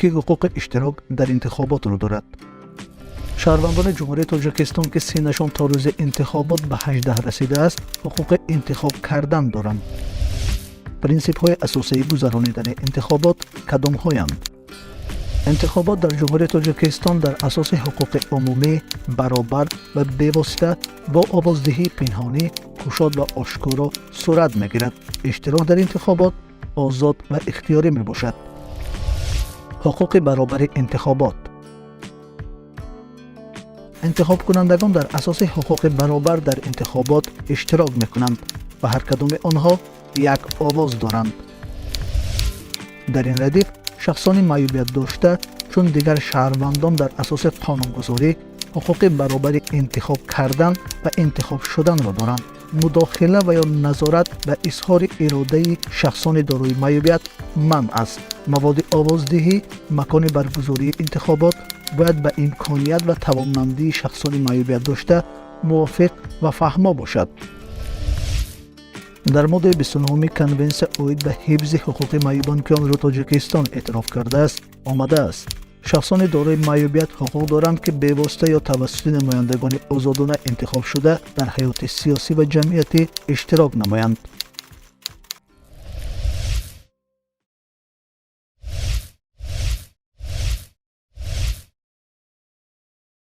Ки ҳуқуқи иштирок дар интихоботро дорад? Шаҳрвандони Ҷумҳурии Тоҷикистон, ки синнашон то рӯзи интихобот ба 18 расидааст, ҳуқуқи интихоб кардан доранд. Принсипҳои асосии гузаронидани интихобот кадомҳоянд? Интихобот дар Ҷумҳурии Тоҷикистон дар асоси ҳуқуқи умумӣ, баробар ва бевосита, бо овоздиҳии пинҳонӣ, кушод ва ошкоро сурат мегирад. Иштирок дар интихобот озод ва ихтиёрӣ мебошад. Ҳуқуқи баробари интихобот. Интихобкунандагон дар асоси ҳуқуқи баробар дар интихобот иштирок мекунанд ва ҳар кадоми онҳо як овоз доранд. Дар ин радиф шахсони маъюбият дошта, чун дигар шаҳрвандон, дар асоси қонунгузорӣ ҳуқуқи баробари интихоб кардан ва интихоб шуданро доранд. Мудохила ва ё назорат ба изҳори иродаи шахсони дорои маъюбият манъ аст. Маводи овоздиҳӣ, макони баргузории интихобот бояд ба имконият ва тавонмандии шахсони маъюбият дошта мувофиқ ва фаҳмо бошад. Дар моддаи 29-уми Конвенсия оид ба ҳифзи ҳуқуқи маъюбон, ки онро Тоҷикистон эътироф кардааст, омадааст: шахсони дорои маъюбият ҳуқуқ доранд, ки бевосита ё тавассути намояндагони озодона интихобшуда дар ҳаёти сиёсӣ ва ҷамъиятӣ иштирок намоянд.